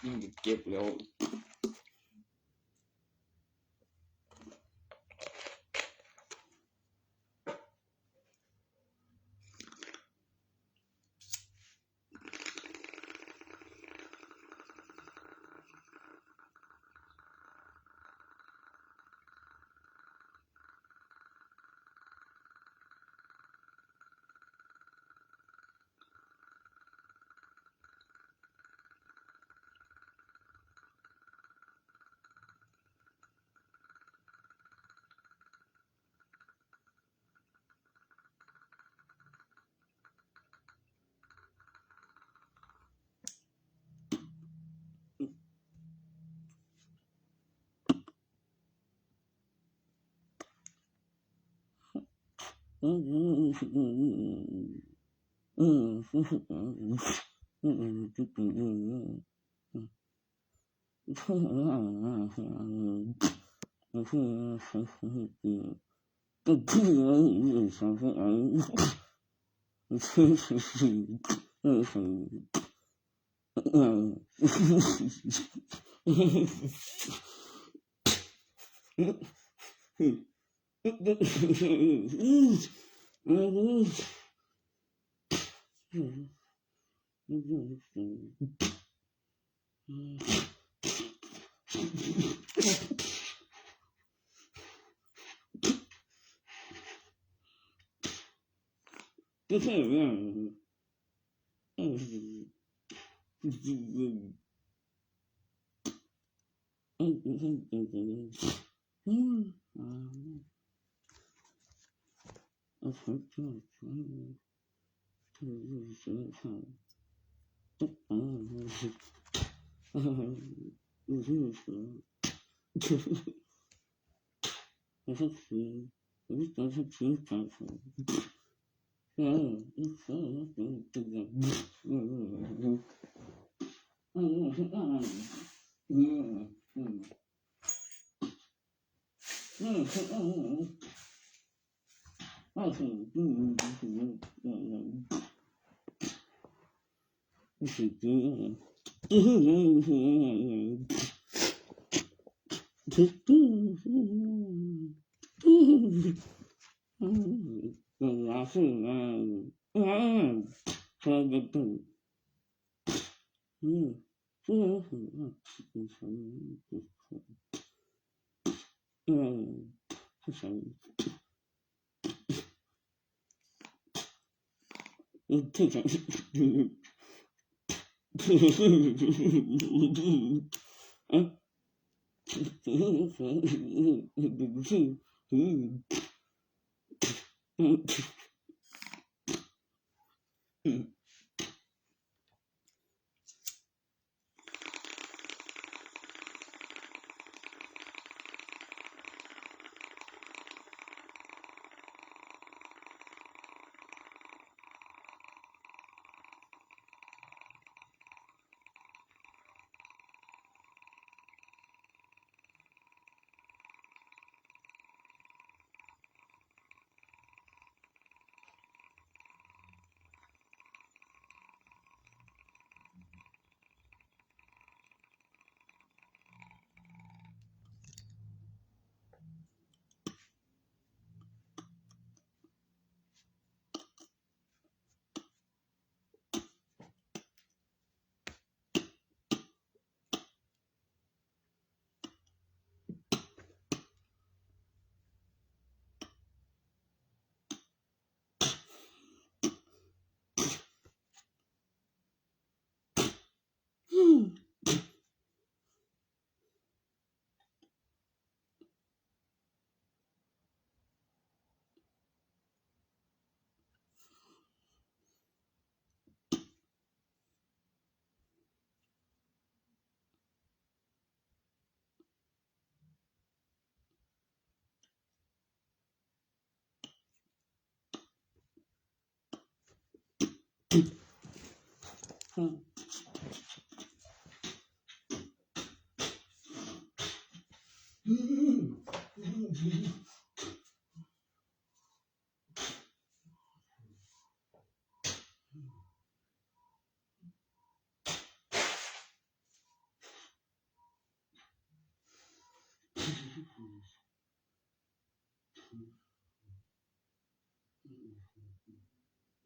ມັນເຈັບແລ້ວ.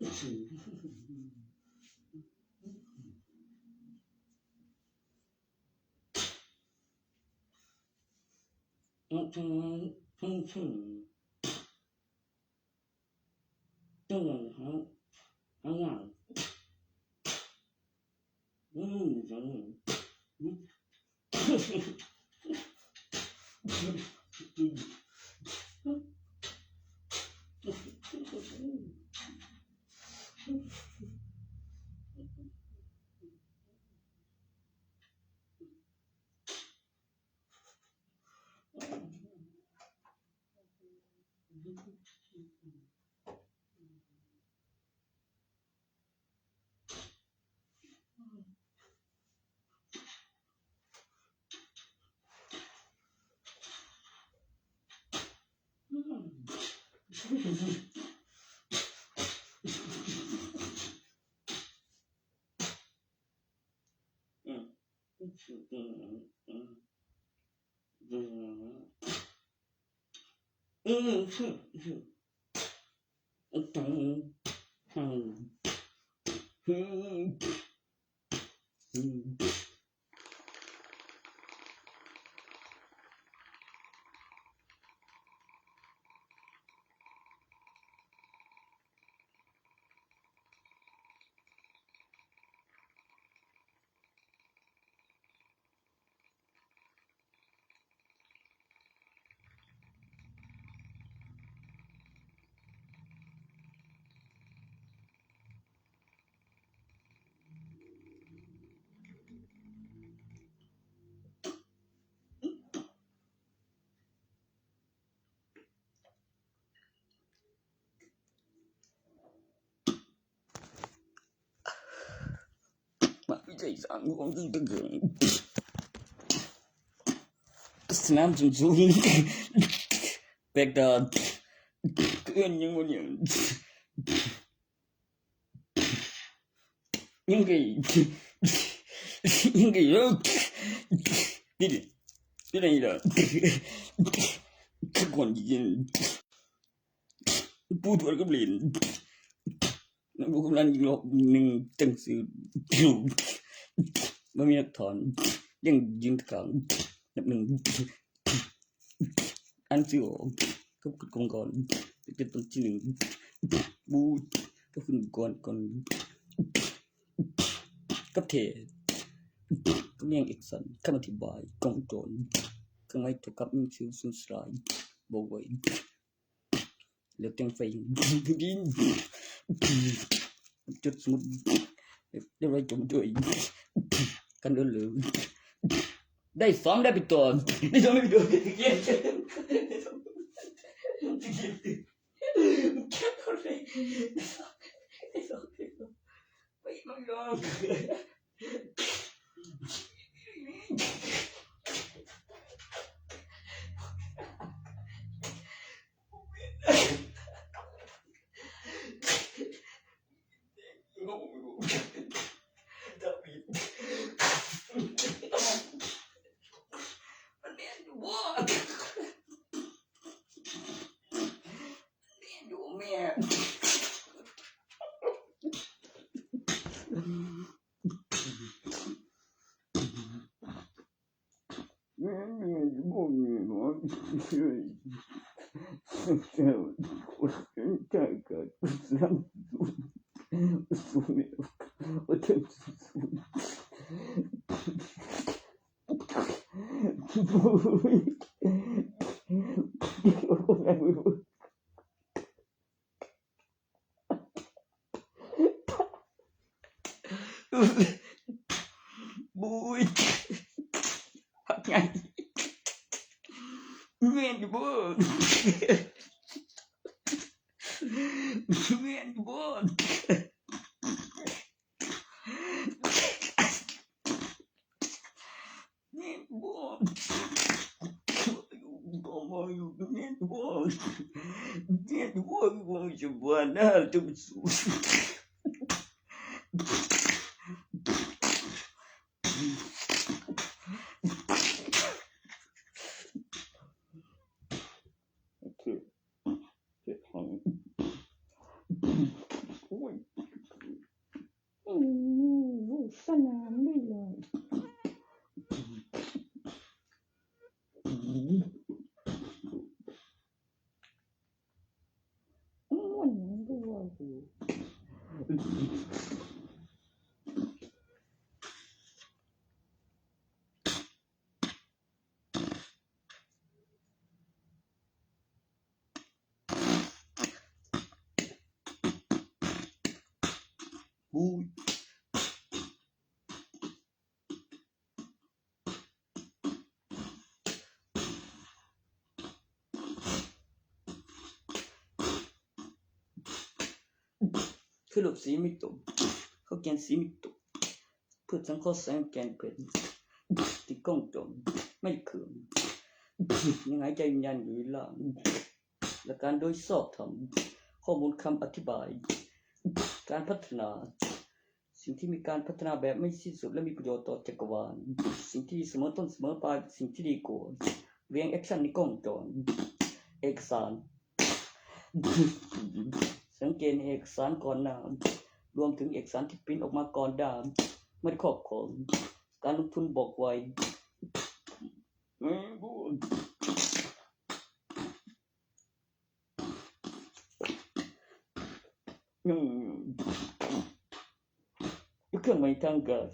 ມາວິໄຈສ້າງຄວາມຕື່ນຕະເກີງ ສະໜາມສຸນສູນ ແບກດາ ເອີ້ນຫຍັງວະນີ້? ຍັງໄກ ຍັງໄກ ເອີ ນີ້ ນີ້ ນີ້ລະ ຄືກ່ອນກິນ ປູທວດກັບຫຼານ ນັບລູກກຳລັງຍິງລອບໜຶ່ງ ຕັ້ງຊື່ ບໍ່ມີນັກຖອນ ຍັງຢືນຕະກາງ ນັບໜຶ່ງ ອ່ານຊື່ອອກ ກັບກົດກຳມະກອນ ເປັນຕົນທີໜຶ່ງ ບູ ກັບຂຶ້ນກ່ອນ ກ່ອນ ກັບແທ້ ກັບແຍງເອກສັນ ຄຳອະທິບາຍ ກ້ອງວອງຈອນ ເຄື່ອງໝາຍເທົ່າກັບຍິງຊິວສູນສະຫຼາຍ ບໍ່ໄຫວ ແລ້ວແຕ່ງໄຟ ຈົດສະໝຸດ ລຽບຮ້ອຍ ຈົມດ້ວຍ ກັນເອີເລີ ໄດ້ສອງ ໄດ້ໄປຕໍ່ ໄດ້ສອງ ໄດ້ໄປຕໍ່ ໄປມັນລອງ Boy. ພັກໃຫຍ່ ແມ່ນຢູ່ບໍ່? ແມ່ນຢູ່ບໍ່? ແມ່ນບໍ່? ແມ່ນບໍ່? ແມ່ນບໍ່? ແມ່ນບໍ່? ແມ່ນບໍ່? ແມ່ນບໍ່? ແມ່ນບໍ່? ແມ່ນບໍ່? ແມ່ນບໍ່? ແມ່ນບໍ່? ແມ່ນບໍ່? ແມ່ນບໍ່? ແມ່ນບໍ່? ແມ່ນບໍ່? ໂອເຄ ເຈັບທ້ອງ ໂອ້ຍ ອູ້ຍ ຄືລູກສີມີຕົວ ເຂົາແກ່ນສີມີຕົວ ພືດສັງເຄາະແສງແກ່ນເພັດ ຕິດກ້ອງຈອນ ໄມ້ເຄື່ອງ ຍັງຫາຍໃຈວິນຍານຢູ່ເວລາ ຫຼັກການໂດຍຊອບທຳ ຂໍ້ມູນຄຳອະທິບາຍ ການພັດທະນາ ສິ່ງທີ່ມີການພັດທະນາແບບໄມ່ສິ້ນສຸດ ແລະ ມີປະໂຫຍດຕໍ່ຈັກກະວານ ສິ່ງທີ່ສະເໝີຕົ້ນສະເໝີປາຍ ເປັນສິ່ງທີ່ດີກວ່າ ວຽງແອັກຊັນໃນກ້ອງຈອນ ເອກະສານ ສັງເກດເອກະສານກ່ອນໜ້າ ລວມເຖິງເອກະສານທີ່ປຣິ້ນອອກມາກ່ອນໜ້າ ບໍ່ໄດ້ຄອບຄອງ ການລົງທຶນບອກໄວ ເຄື່ອງໝາຍທາງການ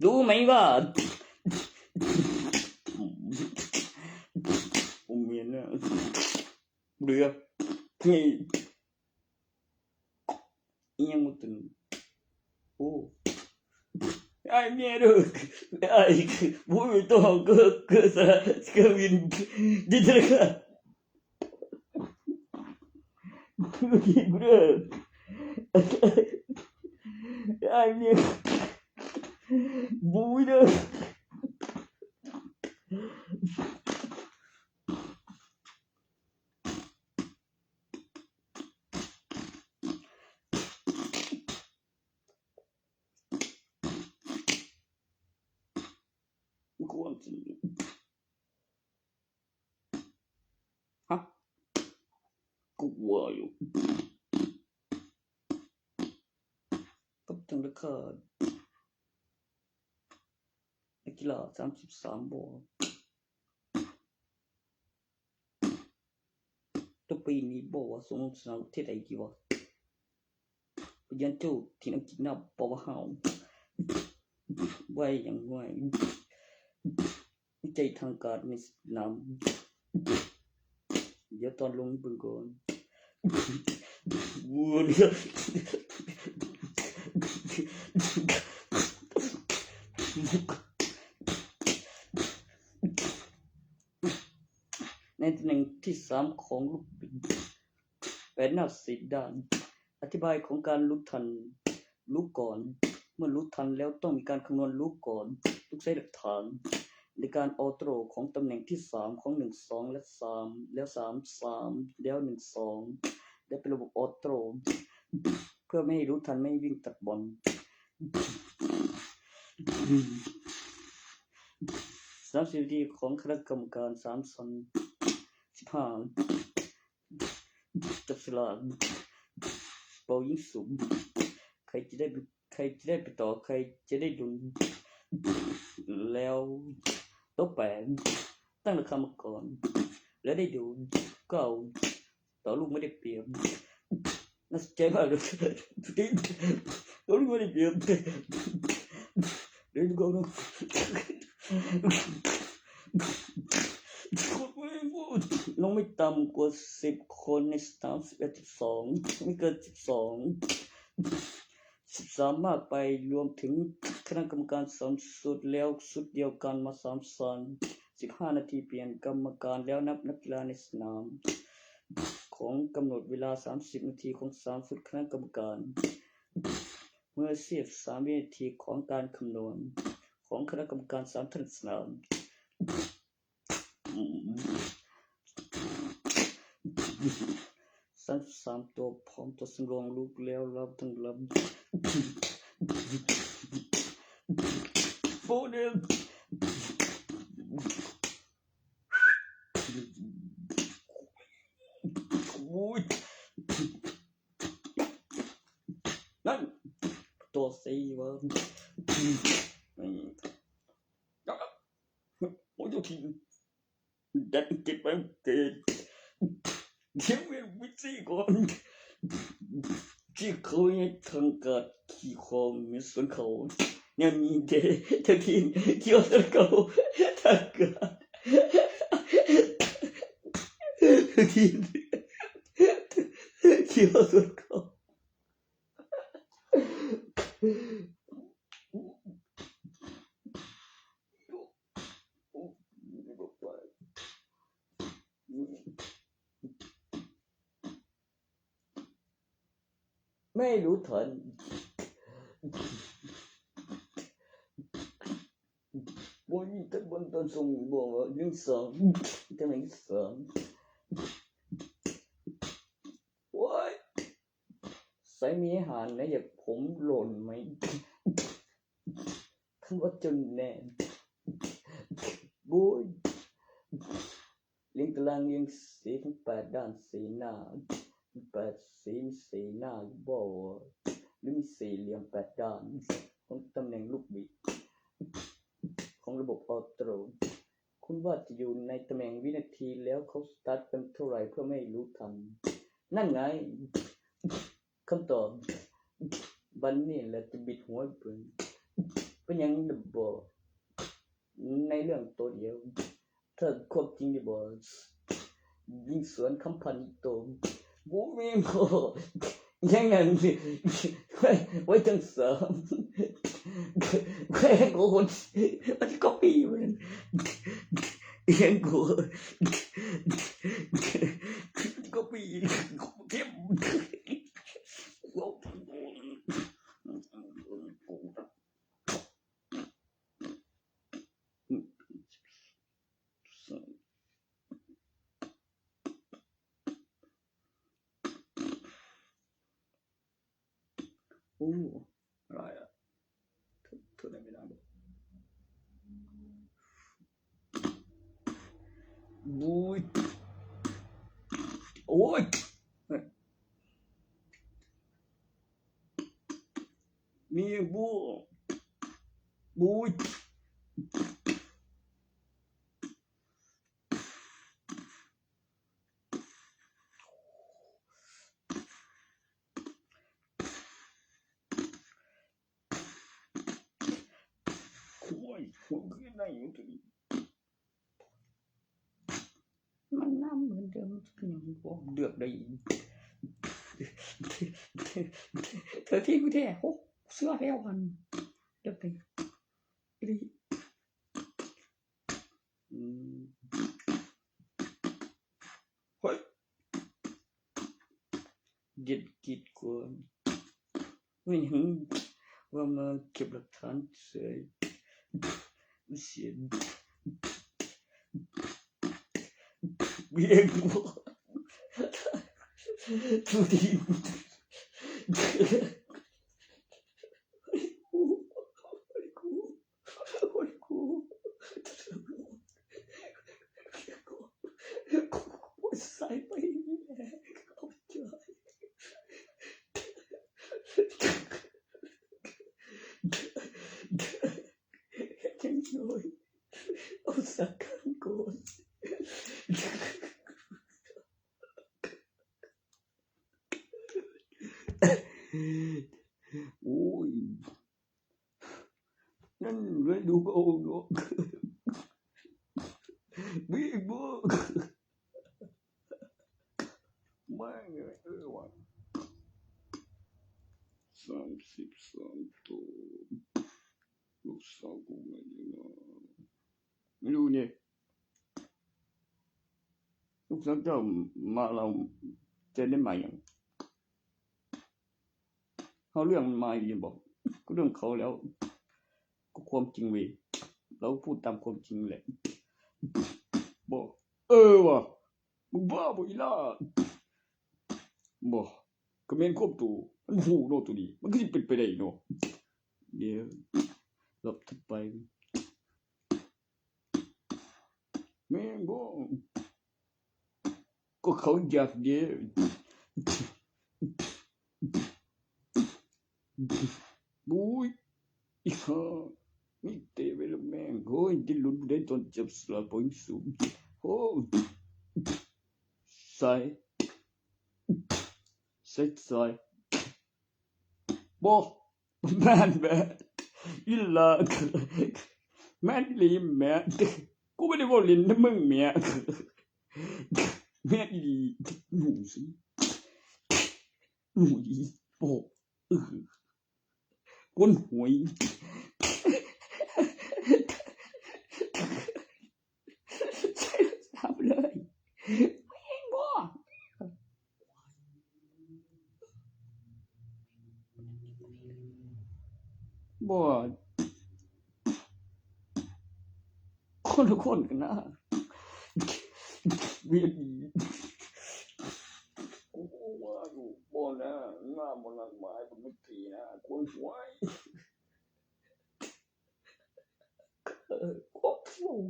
ຮູ້ໄໝວ່າ ບໍ່ແມ່ນນະ ເບື່ອ ເຮີ້ຍ ອີ່ຫຍັງມັນຕົວນີ້ ໂອ້ ອ້າຍແມ່ເດີ ອ້າຍ ບໍ່ມີຕົວເກີດ ເກີດສະ ເກີດວິນ ດິນທະນາຄານ ເດີ ອ້າຍແມ່ ບໍ່ມີເດີ. ກວນ ຮະ ກວນຢູ່ ກັບທະນາຄານ ນັກກິລາສາມສິບສາມບໍ່ ຕົວປີນີ້ບໍ່ວ່າ ສົງສາຍເຮັດໃດດີວະ ປະຍານໂຈທີ່ອັງກິດນຳບໍ່ວ່າເຮົາ ໄວຢ່າງໄວ ວິໄຈທາງການໃນສະໜາມ ດຽວຕອນລົງເບິ່ງກ່ອນ ໃນຕຳແໜ່ງທີສາມຂອງລູກບິດ ແປດແນວສິບດ້ານ ອະທິບາຍຂອງການຫຼຸດທັນ ຫຼຸດກ່ອນ ເມື່ອຫຼຸດທັນແລ້ວຕ້ອງມີການຄຳນວນຫຼຸດກ່ອນ ຕ້ອງໃຊ້ຫຼັກຖານ ໃນການອໍໂຕຂອງຕຳແໜ່ງທີສາມຂອງໜຶ່ງສອງ ແລະ ສາມ ແລ້ວສາມ ສາມ ແລ້ວໜຶ່ງສອງ ແລະ ເປັນລະບົບອໍໂຕ ເພື່ອບໍ່ໃຫ້ຫຼຸດທັນ ໄມ້ວິ່ງຕັດບອນ ສາມສິບນາທີຂອງຄະນະກຳມະການສາມຊັ້ນ ສິບຫ້າ ຈັບສະຫຼາກ ເປົ່າຍິງສຸບ ໃຜຈະໄດ້ ໃຜຈະໄດ້ໄປຕໍ່ ໃຜຈະໄດ້ດຸນ ແລ້ວໂຕະແປດ ຕັ້ງລາຄາມາກ່ອນ ແລະ ໄດ້ດູ ເກົ້າ ຕໍ່ລູກໄມ້ໄດ້ປຽບ ໜ້າສົນໃຈມາກເລີຍ ໂຕະລູກໄມ້ໄດ້ປຽບ ເດີນກ່ອນ ລົງໄມ່ຕ່ຳກວ່າສິບຄົນໃນສະໜາມ ສິບເອັດ ສິບສອງ ໄມ່ເກີນສິບສອງ ສິບສາມ ມາກໄປ ລວມເຖິງຄະນະກຳມະການສາມຊຸດ ແລ້ວຊຸດດຽວກັນມາສາມຊັ້ນ ສິບຫ້ານາທີປ່ຽນກຳມະການ ແລ້ວນັບນັກກິລາໃນສະໜາມ ຂອງກຳນົດເວລາສາມສິບນາທີຂອງສາມຊຸດຄະນະກຳມະການ ເມື່ອສິບສາມວິນາທີຂອງການຄຳນວນຂອງຄະນະກຳມະການສາມທ່ານສະໜາມ ສາມສິບສາມຕົວ ພ້ອມຕົວສຳລອງ ລຸກແລ້ວລຳທັງລຳ ໂຟເດນ ໂອ້ຍ ນັ້ນ ຕົວສີ່ວ່າ ໂອ້ຍ ເຈົ້າທີ ຈັດເກັບໄວ້ເກີດ ດຽວແມ່ນວິທີກ່ອນ ທີ່ເຂົາເຮັດທາງການຂີ້ຄອງໃນສວນເຂົາ ແນວນີ້ເດ້ ທາງທີ່ ທີ່ວ່າສວນເຂົາ ທາງການ ທີ່ ທີ່ວ່າສວນເຂົາ. ແມ່ຮູ້ທັນ ບໍ່ມີແຕ່ບ່ອນຕອນສົ່ງ ບໍ່ວ່າໜຶ່ງສອງ ແຕ່ແມ່ງສອງ ໂອ້ຍ ໃສ່ມີຫານນະ ຢາກຜົມໂຫຼນໄໝ ຄັນວ່າຈົນແນ່ ໂອ້ຍ ລຽງຕາລາງລຽງເສທັງແປດດ້ານເສໜ້າ ແປດເສ ມີເສໜ້າຢູ່ບໍ່ ຫຼືມີເສຫຼ່ຽມແປດດ້ານ ຂອງຕຳແໜ່ງລູກບິດ ຂອງລະບົບອອໂຕ ຄຸນວ່າຈະຢູ່ໃນຕຳແໜ່ງວິນາທີແລ້ວ ເຂົາສະຕາດກັນເທົ່າໃດເພື່ອແມ່ຮູ້ທັນ? ນັ້ນໄງ ຄຳຕອບ ບັດນີ້ແຫຼະຈະບິດຫົວໃຫ້ເບິ່ງ ເປັນຫຍັງລະບໍ ໃນເລື່ອງໂຕດຽວ ຖ້າຄວາມຈິງນີ້ບໍ ຍິງສວນຄຳພັນອີກໂຕ ບໍ່ມີບໍ ຢ່າງນັ້ນ ໄວ້ ໄວ້ທັງສາມ ແຂວງໂອນ ມັນກໍປີມັນ ອີຫຍັງກໍ ກໍປີ ເກັບ ໂອ້ ຫຼາຍລະ ເທົ່າໃດເວລາບໍ່ ໂອ້ຍ ໂອ້ຍ ມີບໍ່ ໂອ້ຍ. ໂອ້ຍ ມັນຄືໄດ້ຢູ່ຕົວນີ້ ມັນນ້ຳເໝືອນເດີມ ເລືອກໄດ້ ເທື່ອທີ່ກູແທ້ ໂອ້ ເຊື່ອແລ້ວຫັ້ນ ເລືອກໄດ້ອີ່ຫຼີ. ອືມ ເຮີ້ຍ ເດັດກິດກ່ອນ ແມ່ນຫຍັງວ່າມາເກັບຫຼັກຖານເສຍ ເສຍ ວຽງບໍ່ ຜູ້ດີ ໂອ້ຍ ໂອ້ຍ ໂອ້ຍ ໂອ້ຍ ໂອ້ຍ ສາຍໄຟນີ້ແຫຼະ ເຂົ້າໃຈ ເຮັດຫຍັງນ້ອຍ ເອົາສາການກ່ອນ. ໂອ້ຍ ນັ້ນເລີຍດູເອົາເນາະ ບີກເບີກ ແມ່ງເອີຍວ່າ ສາມສິບສາມໂຕ ລູກສາວກູແມ່ນຫຍັງນະ ບໍ່ຮູ້ເດ້. ລູກສາວເຈົ້າມາລາວຈະໄດ້ມາຫຍັງ? ເຮົາເລື່ອງມັນມາອີ່ຫຼີບໍ? ກໍເລື່ອງເຂົາແລ້ວ ກໍຄວາມຈິງເວີຍ ລາວກໍພູດຕາມຄວາມຈິງແຫຼະ. ບໍ ເອີຫວາ ມຶງບ້າບໍອີ່ຫຼ້າ? ບໍ ກໍແມ່ນຄວາມໂຕ ມັນຮູ້ເນາະໂຕນີ້ ມັນຄືຊິເປັນໄປໄດ້ເນາະ. ດຽວ ລອບຖັດໄປ ແມ່ນບໍ່? ກໍເຂົາຢາກເດ້. ໂອ້ຍ ອີຫ່າ ມີເຕະໄວ້ລະແມ່ງ. ໂອ້ຍ ດິ້ນລົນບໍ່ໄດ້ຕອນຈັບສະຫຼາກເປົ່າຍິງສູບ. ໂອ້ ໃສ່ ໃສ່ ໃສ່ ບໍ່ ແມ່ນແບບອີ່ຫຼ້າ ແມ່ນອີ່ຫຼີແມ່ ກູບໍ່ໄດ້ເວົ້າຫຼິ້ນນຳມຶງແມ່ ແມ່ນອີ່ຫຼີ ໜູຊິ ໜູອີ່ ບໍ່ ເອີ ກົ້ນຫວຍ ໃຊ້ໂທລະສັບເລີຍ ແມ່ນບໍ່? ບໍ່ ຄົນລະຄົນກັນນະ ເວຍດີ ກູວ່າຢູ່ ບໍ່ນະ ງາມບໍ່ນັດໝາຍ ບໍ່ມີຕີນະ ຄົນຫວຍ ເອີ ຄວາມສູງ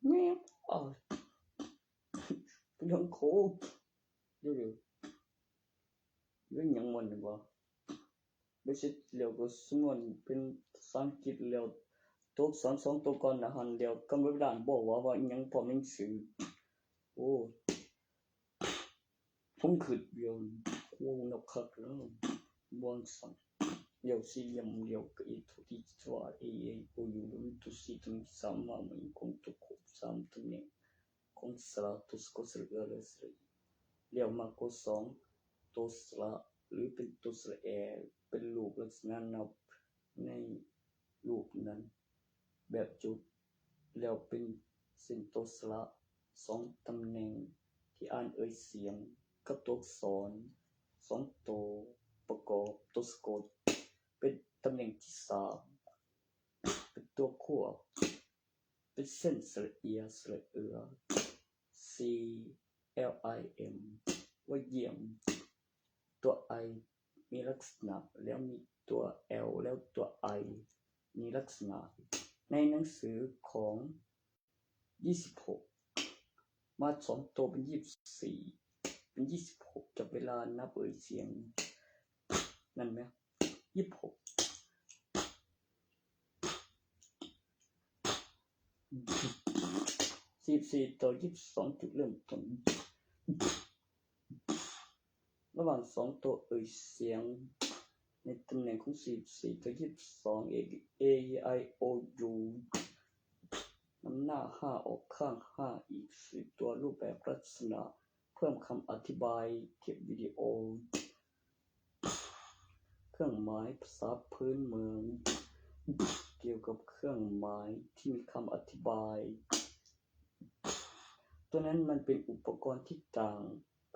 ແມ່ນ ເອີ ເລື່ອງໂຄ ດຽວ ດຽວ ເລື່ອງຫຍັງມັນວະ ໄປເສັດແລ້ວກໍສະໝວນເປັນພາສາອັງກິດແລ້ວ ຕົວອັກສອນສອງຕົວກ່ອນໜ້າຫັ້ນແລ້ວ ກຳນົດເວລາບໍ່ວ່າ ວ່າອີ່ຫຍັງພ້ອມໜັງສື ໂອ້ ຜົມຄິດຢູ່ ໂອ້ ໜັກຄັກແລ້ວ ບ່ອນສອງ ດຽວສີ່ຫຼ່ຽມ ດຽວກະອີກເທົ່າທີ່ວ່າ ເອ ເອ ໂອ ຢູ ຕົວຊີ ຕົວນີ້ສາມາດໝາຍຄວາມຕົວຄວບສາມຕຳແໜ່ງ ຂອງສະຫຼະ ຕົວສະກົດ ສະຫຼະເອ ແລະ ສະຫຼະອີ ແລ້ວມາກກວ່າສອງຕົວສະຫຼະ ຫຼື ເປັນຕົວສະຫຼະແອ ເປັນຮູບລັກສະນະນັບໃນຮູບນັ້ນ ແບບຈຸດ ແລ້ວເປັນເສັ້ນຕົວສະຫຼະ ສອງຕຳແໜ່ງທີ່ອ່ານເອີ່ຍສຽງກັບຕົວອັກສອນ ສອງໂຕປະກອບຕົວສະກົດ ເປັນຕຳແໜ່ງທີສາມ ເປັນຕົວຄວບ ເປັນເສັ້ນສະຫຼະເອຍ ສະຫຼະເອືອ ຊີ ແອລ ໄອ ເອັມ ວ່າຢ້ຽມ ຕົວໄອ ມີລັກສະນະ ແລ້ວມີຕົວແອລ ແລ້ວຕົວໄອ ມີລັກສະນະ ໃນໜັງສືຂອງ ຊາວຫົກ ມາສອງໂຕເປັນຊາວສີ່ ເປັນຊາວຫົກ ຈັບເວລານັບເອີ່ຍສຽງ ນັ້ນແມະ ຊາວຫົກ ຊາວສີ່ຕໍ່ຊາວສອງ ຈຸດເລີ່ມຕົ້ນ ລະຫວ່າງສອງໂຕເອີ່ຍສຽງ ໃນຕຳແໜ່ງຂອງຊາວສີ່ຕໍ່ຊາວສອງ ເອ ເອ ໄອ ໂອ ຢູ ນຳໜ້າຫ້າ ອອກຂ້າງຫ້າ ອີກສີ່ຕົວ ຮູບແບບລັກສະນະ ເພີ່ມຄຳອະທິບາຍ ຄລິບວິດີໂອ ເຄື່ອງໝາຍພາສາພື້ນເມືອງ ກ່ຽວກັບເຄື່ອງໝາຍທີ່ມີຄຳອະທິບາຍ. ຕົວນັ້ນມັນເປັນອຸປະກອນທີ່ຕ່າງ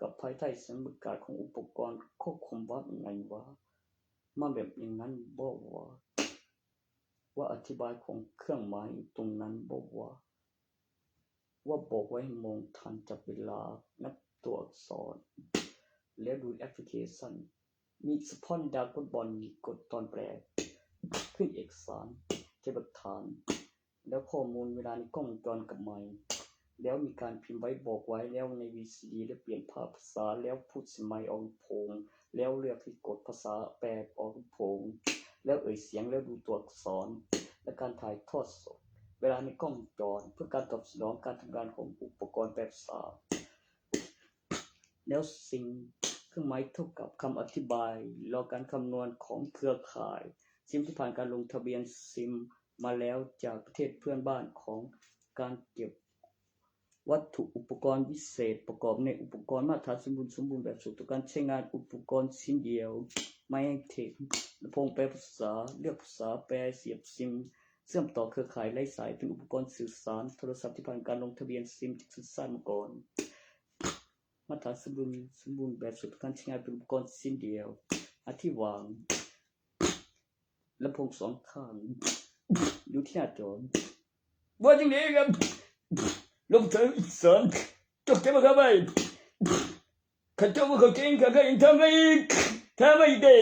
ກັບພາຍໃຕ້ສຳບັດການຂອງອຸປະກອນຄວບຄຸມວັດ ໄງວະ? ມາແບບຢ່າງນັ້ນບໍ່ວະ? ວ່າອະທິບາຍຂອງເຄື່ອງໝາຍຕົງນັ້ນບໍ່ວະ? ວ່າບອກໄວ້ໃຫ້ມອງທັນຈັບເວລາ ນັບຕົວອັກສອນ ແລ້ວດູດແອັບພລິເຄຊັນ ມີສະພອນດາກົດບອນ ກົດຕອນແປ ຂຶ້ນເອກະສານ ເກັບຫຼັກຖານ ແລ້ວຂໍ້ມູນເວລາໃນກ້ອງວົງຈອນກັບໄມ ແລ້ວມີການພິມໄວ້ບອກໄວ້ແລ້ວໃນວີຊີດີ ແລ້ວປ່ຽນພາບພາສາ ແລ້ວພູດໃສ່ໄມອອກລຳໂພງ ແລ້ວເລືອກທີ່ກົດພາສາແປອອກລຳໂພງ ແລ້ວເອີ່ຍສຽງ ແລ້ວດູຕົວອັກສອນ ແລະ ການຖ່າຍທອດສົດເວລາໃນກ້ອງວົງຈອນ ເພື່ອການຕອບສະໜອງການທຳງານຂອງອຸປະກອນແປພາສາ. ແລ້ວຊິມ ເຄື່ອງໝາຍເທົ່າກັບຄຳອະທິບາຍ ລໍການຄຳນວນຂອງເຄືອຂ່າຍຊິມທີ່ຜ່ານການລົງທະບຽນຊິມມາແລ້ວຈາກປະເທດເພື່ອນບ້ານຂອງການເກັບວັດຖຸອຸປະກອນວິເສດ ປະກອບໃນອຸປະກອນມາດຕະຖານສົມບູນ ສົມບູນແບບສະດວກຕໍ່ການໃຊ້ງານ ອຸປະກອນຊິ້ນດຽວ ໄມເອັກເທກ ລຳໂພງແປພາສາ ເລືອກພາສາແປ ສຽບຊິມ ເຊື່ອມຕໍ່ເຄືອຂ່າຍໄຮ້ສາຍ ເປັນອຸປະກອນສື່ສານໂທລະສັບທີ່ຜ່ານການລົງທະບຽນຊິມທີ່ສຸດສ້າງມາກ່ອນ. ມາດຕະຖານສົມບູນ ສົມບູນແບບສະດວກຕໍ່ການໃຊ້ງານ ເປັນອຸປະກອນຊິ້ນດຽວ ອາທິວາງ ລຳໂພງສອງຂ້າງ ຢູ່ທີ່ໜ້າຈໍ. ວ່າຈັ່ງໃດຄັບ ລົງເຖິງສອງ ຕົກໃຈບໍ່ຄັບໄອ້ ຄັນເຈົ້າບໍ່ເຂົ້າໃຈ ຂ້າກໍຍັງຖາມໄດ້ອີກ ຖາມມາອີກເດ້.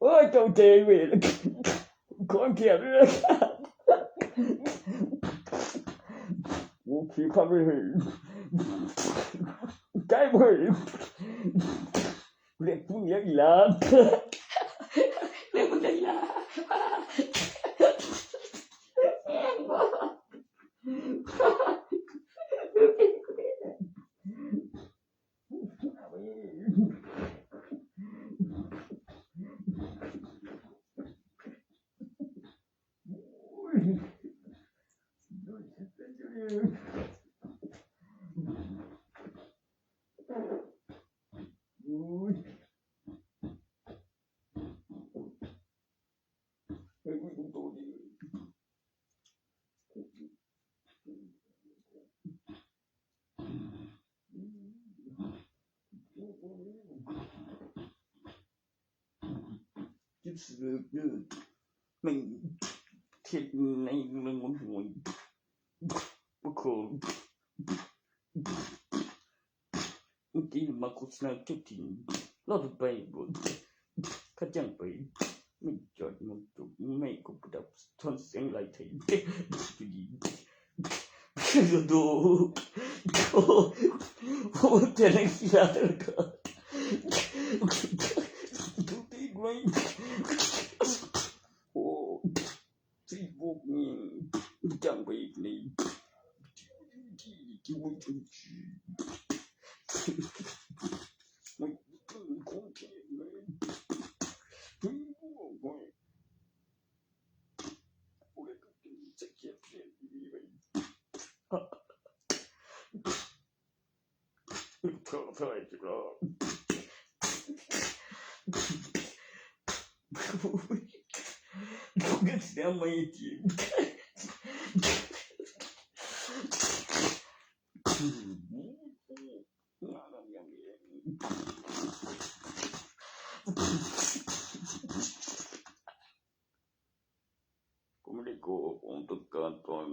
ໂອ້ຍ ຕົກໃຈເວີຍ ຂອງແຖມເລີຍ ໂອເຄຄັບເວີຍ ໃຈເວີຍ ເລັກພຸ້ນຍັງອີ່ຫຼ້າ ເລັກພຸ້ນຍັງອີ່ຫຼ້າ. ໂອ້ຍ ບາງທີມາໂຄສະນາເຈົ້າຖິ່ນ ລາວໄປບໍ່ ຂະຈັງໄປ ແມ່ນຈອດມັນຈົບ ແມ່ນກໍປະດັບສະທ້ອນແສງລາຍໄທ ໂອ້ ໂອ້ ໂອ້ ແຕ່ນັກກິລາແຕ່ລະການ ໂອ້ ທີ່ບອກນີ້ ຈຳໄປອີກນີ້ ທີ່ ທີ່ ທີ່ບໍ່ຈັງຊີ້ ມັນເປັນຂອງແທ້ເລີຍ ເປັນພວກຂ້ອຍ ຜູ້ໃດກໍເປັນ ຈະກຽດແຄ້ນອີ່ຫຼີໄວ ທ້າທາຍຈັກລໍ ໂອ້ຍ ເກີດສຽງໃໝ່ຈິ ກໍບໍ່ໄດ້ກໍອອກ ອອກຕາມການຕາມ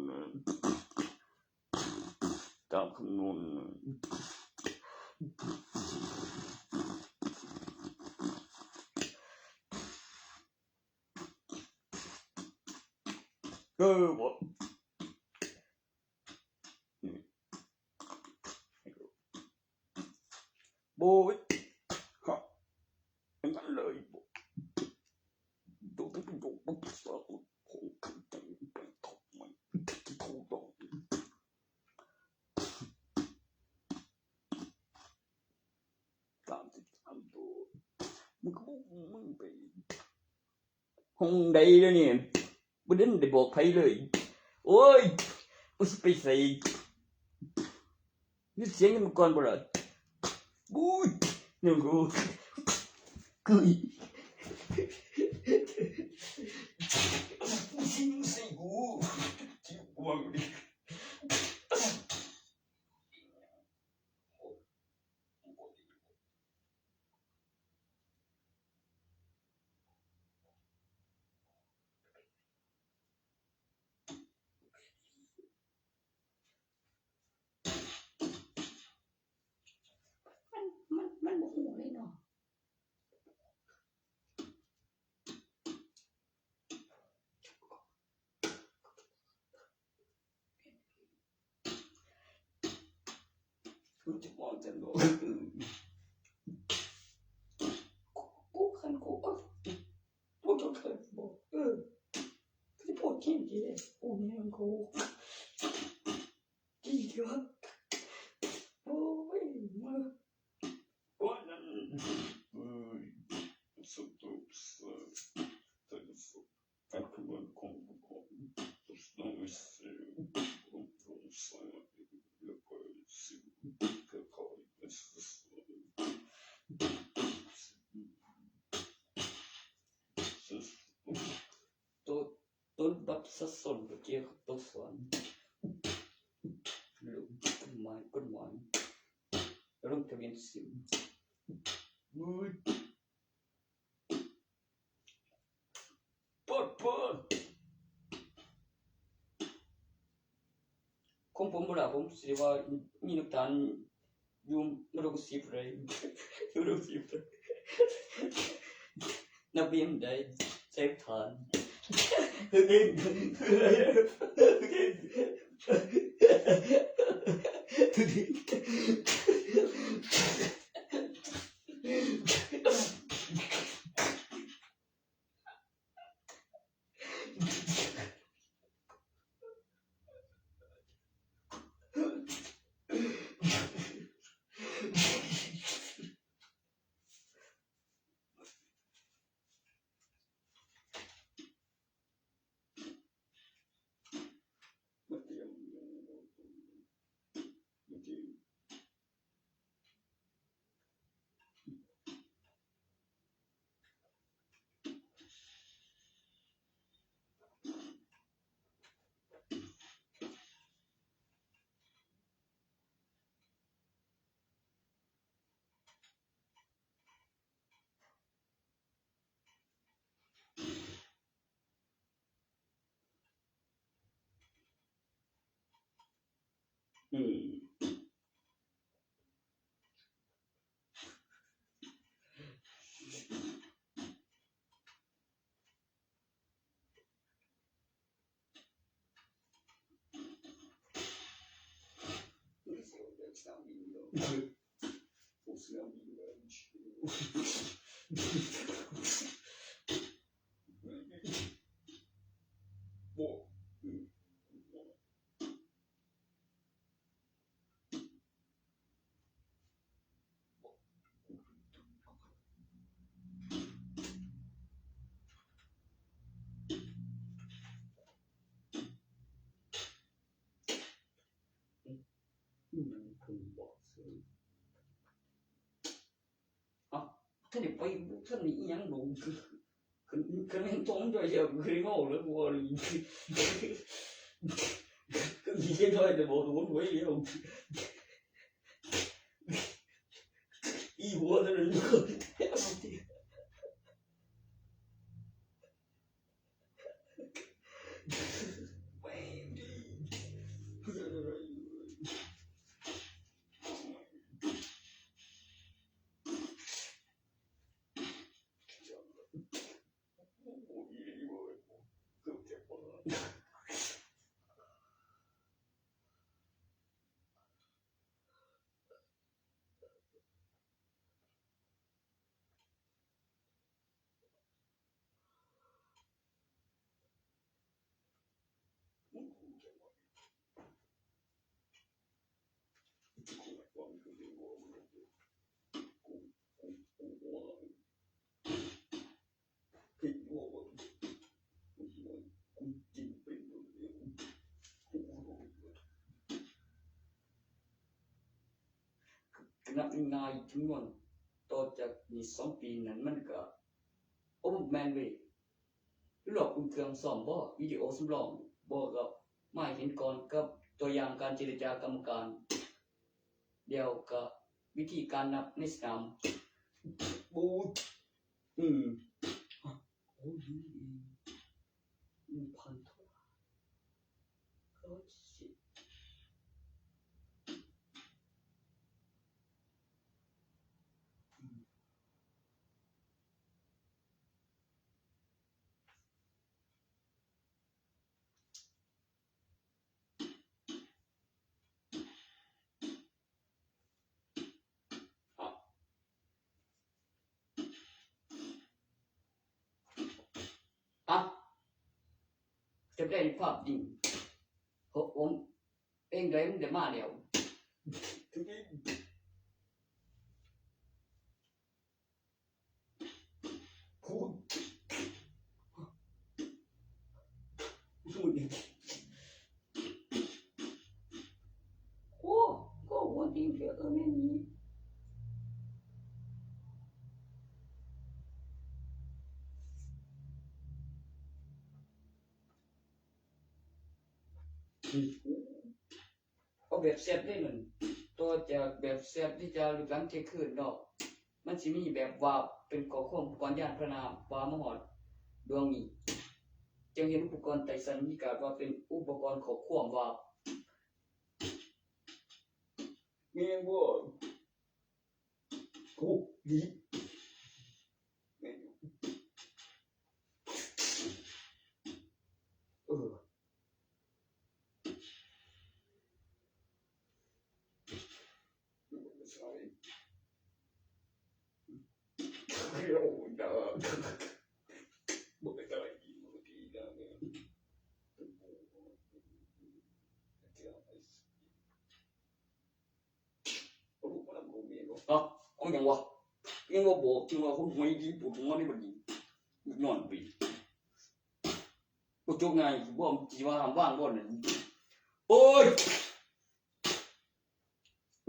ຕາມຄຳນວນ ເອີ ບໍ່ ໂອ້ຍ ຫາ ຢ່າງນັ້ນເລີຍ ບໍ່ ໂຕເປັນໂຕ ບໍ່ສາມາດ ຂອງຂຶ້ນໄດ້ ໄປເທົ່າໃໝ່ ທີ່ເທົ່າດອກ ສາມສິບສາມໂຕ ມັນກໍບໍ່ ມັນໄປ ຫ້ອງໃດດຽວນີ້ ບໍ່ໄດ້ ໄດ້ບອກໃຜເລີຍ ໂອ້ຍ ບໍ່ຊິໄປໃສ ຍິນສຽງນີ້ມາກ່ອນບໍ່ລະ ໂອ້ຍ ຍັງ ໂອ້ຍ ຊິຍິງໃສ່ກູ ຊິຫວັງດີ. ມັນ ມັນ ມັນບໍ່ຮູ້ເລີຍເນາະ. ມັນຈະບໍ່ຈັກດອກ ກູ ກູຄັນກູ ໂອ້ຍ ກູຈະເຄີຍບອກ ເອີ ຄືຊິໂພດກິນດີເດ້ ກູແນວກູ ດີເດີ ໂອ້ຍ ມາ ໂອ້ຍ ນັ້ນ ເອີຍ ສະຕຸບ ເອີ ໂຕ ໂຕບັດປະຊາຊົນ ບໍ່ກ່ຽວກັບໂຕສວນ ລົງກົດໝາຍ ກົດໝາຍ ລົງທະບຽນສິນ ເປີດ ເປີດ ຂອງຜົມບໍ່ລະ ຜົມຊິໄດ້ວ່າມີນ້ຳຕານຢູ່ມະດົກສິບເລີຍ ມະດົກສິບເລີຍ ນັບເວນໄດ້ໃສ່ຖານ. ອືມ. ອາ ທ່ານໄດ້ໄປ ທ່ານນີ້ອີ່ຫຍັງດອກ ຄັນ ຄັນແມ່ນຕ້ອງຈ່ອຍແລ້ວ ຄືໄດ້ເວົ້າແລ້ວບໍ່ ຄືມີແຕ່ຈ່ອຍແຕ່ບໍ່ໂດນໄວ້ແລ້ວ ອີຫົວເທົ່ານັ້ນ.ນັບງ່າຍໆ ຈຳນວນຕໍ່ຈາກນີ້ສອງປີນັ້ນ ມັນກະ ໂອ້ ແມ່ນເວີຍ ລອກອຸ່ນເຄື່ອງຊ້ອມບໍ ວິດີໂອສຳລອງບໍ ກໍມາເຫັນກ່ອນກັບຕົວຢ່າງການເຈລະຈາກຳມະການ ແລ້ວກໍວິທີການນັບໃນສະໜາມບູດ. ອືມ ໂອ້ຍ ໜຶ່ງພັນເທົ່າໃດ ຮ້ອຍເຈັດສິບ ອືມ. ອ່ະ ຈະໄດ້ພາບນີ້ ໂອ້ ເພງໃດມັນໄດ້ມາແລ້ວ. ເອົາແບບແຊັດເລີຍນັ້ນ ຕໍ່ຈາກແບບແຊັດທີ່ຈາລຶກຫຼັງທ່ຽງຄືນເນາະ ມັນຊິມີແບບວາບເປັນຂໍ້ຄວາມອຸປະກອນຍານພາຫະນະວ່າມາຮອດດວງນີ້ ຈັ່ງເຫັນອຸປະກອນໄຕ້ຊັ້ນມີກາດວ່າເປັນອຸປະກອນຂໍ້ຄວາມວາບ ແມ່ນບໍ່? ໂອ້ ດີ ແມ່ນຢູ່ ເອີ. ເອົ້າ ເອົາຫຍັງວະ? ຍັງວ່າບອກ ຈຶ່ງວ່າຄົນຫວຍດີ ປວດຫົວໃນບັດນີ້ ນອນໄປ ບໍ່ຈົບງ່າຍ ຊິບໍ່ ຊິວ່າຫ້າມວາງບໍ່ນັ້ນ ໂອ້ຍ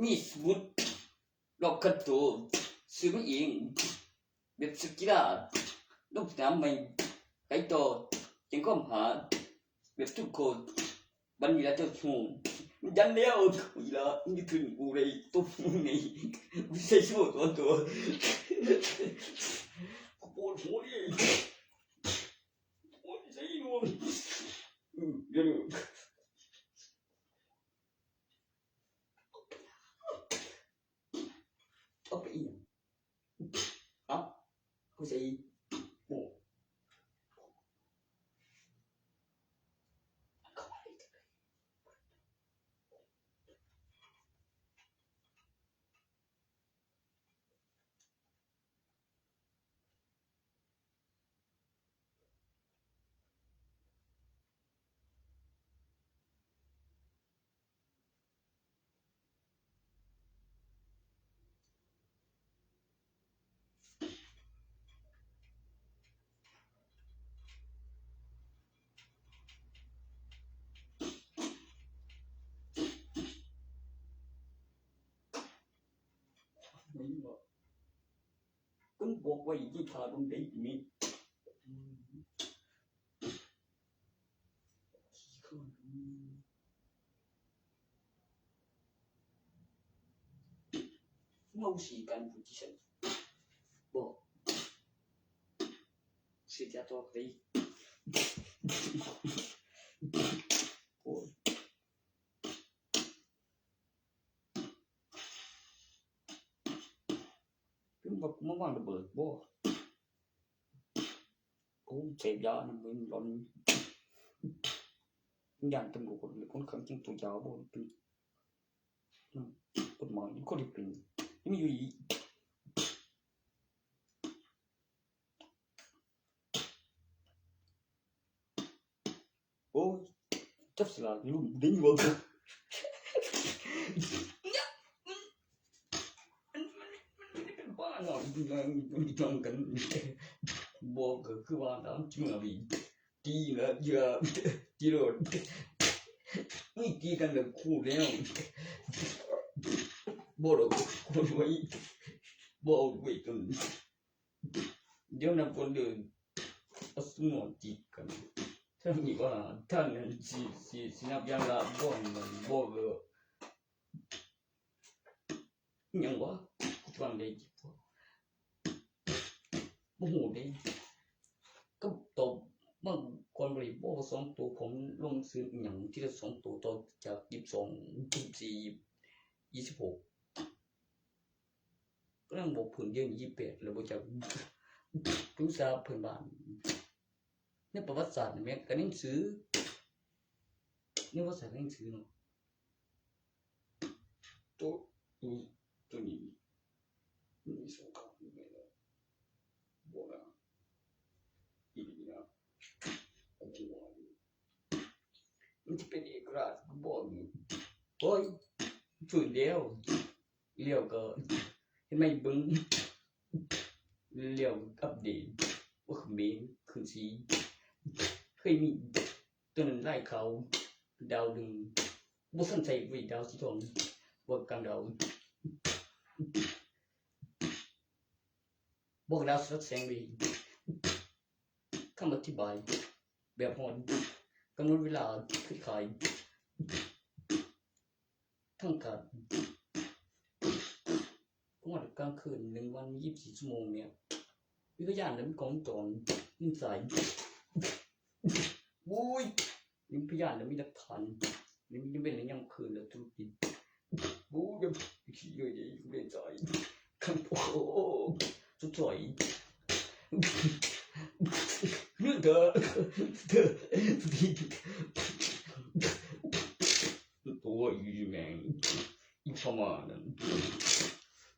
ມີສະມຸດ ລັອກຄັນໂຕ ຊື້ມາເອງ ແບບສຸດກິລາ ລົງສະໜາມໃໝ່ ໄກຕໍ່ ແຈ້ງຄວາມຫາ ແບບທຸກຄົນ ບັດນີ້ລະເຈົ້າຮູ້ ມັນຢັນແລ້ວ ອີ່ຫຼ້າ ມຶງຈະຂຶ້ນກູໄດ້ຕົບມຶງໃນວິໄຊໂຊຕອນໂຕ ປວດຫົວເດ ໂອ້ຍ ໃສ່ໜວມ ອືມ ດຽວນີ້. ນີ້ບໍ່? ເພິ່ນບອກໄວ້ຢູ່ ຖ້າເບິ່ງໄດ້ນີ້ ອືມ ເວົ້າຊິກັນຜູ້ທີ່ຊັ້ນ ບໍ່ ຊິຈະຕອບໄດ້ ໂອ້ຍ. ເພິ່ນວ່າມາວາງລະເບີດບໍ່? ໂອ້ ເສບຢານຳເພິ່ນຫຼອນ ຢ້ານຕຳຫຼວດ ຄົນຂ້າງຈິງຕົວຢາບໍ່ ເປັນ ອືມ ກົດໝາຍ ຄົນທີ່ເປັນ ມີຢູ່ອີກ. ໂອ້ຍ ຈັບສະຫຼາກລຸ້ນໄດ້ຢູ່ບໍ່? ມັນ ມັນ ມັນ ມັນເປັນບ້າເນາະ ມັນ ມັນ ມັນຕ້ອງກັນ ບໍ່ ກໍຄືວ່າຕາມຈິງອະ ຕີລະເທື່ອ ຕີໂລດ ມີຕີກັນແລ້ວຄູ່ແລ້ວ ບໍ່ດອກ ບໍ່ໄວ້ ບໍ່ເອົາໄວ້ກັນ. ດຽວນຳກ່ອນເດີ ເອົາສະໝອງຈິກກັນ ຖ້າມີວ່າທ່ານຊິ ຊິ ຊິນັບຢ່າງລະບ່ອນ ບໍ່ເລີ ອີ່ຫຍັງວະ ຟັງໄດ້ ບໍ່ຮູ້ເດ້ ກໍຕອບມາກ່ອນບໍ່ໄດ້ບໍ່ ສອງໂຕ ຜົມລົງຊື່ອີ່ຫຍັງ ທີລະສອງໂຕ ຕໍ່ຈາກຊາວສອງ ຊາວສີ່ ຊາວຫົກ ກໍຍັງບໍ່ເພິ່ນ ດຽວນີ້ຊາວແປດແລ້ວ ບໍ່ຈັກ ພາສາເພື່ອນບ້ານ ໃນປະຫວັດສາດນີ້ແມ່ນ ກໍໃນໜັງສື ໃນປະຫວັດສາດ ໃນໜັງສືເນາະ ໂຕ ໂຕ ໂຕນີ້ ມີສົງຄາມຢູ່ແມ່ນບໍ່ນະ ອີ່ຫຼີນະ ມັນຊິວ່າ ມັນຊິເປັນເອກະລາດບໍ່ ໂອ້ຍ ຟື້ນແລ້ວ ແລ້ວກໍເຮັດໃໝ່ເບິ່ງ ແລ້ວອັບເດດ ໂອ້ ເຂມນຂຶ້ນສີ ເຄີຍມີ ຕອນນັ້ນລາຍຂາວດາວໜຶ່ງ ບໍ່ທັນໃສ່ເວີຍ ດາວສີທອງ ບວກກັນດາວ ບວກດາວສະທ້ອນແສງເວີຍ ຄຳອະທິບາຍແບບຮ້ອນ ກຳນົດເວລາຄືຂາຍ ທັງການ ກາງວັນກາງຄືນ ໜຶ່ງວັນມີຊາວສີ່ຊົ່ວໂມງເນຍ ມີພະຍານ ແລະ ມີກ້ອງວົງຈອນ ມີສາຍ ໂອ້ຍ ມີພະຍານ ແລະ ມີຫຼັກຖານ ມີເວັ້ນໃນຍາມຄືນ ແລະ ທຸລະກິດ ໂອ້ຍ ຂີ້ເຫຍື້ອຍເດ້ ເວັນສາຍ ຄັນ ໂອ້ ສຸດສອຍ ເລື່ອງເດີ ເດີ ໂອ້ຍ ແມ່ງ ອີ່ປະມານນັ້ນ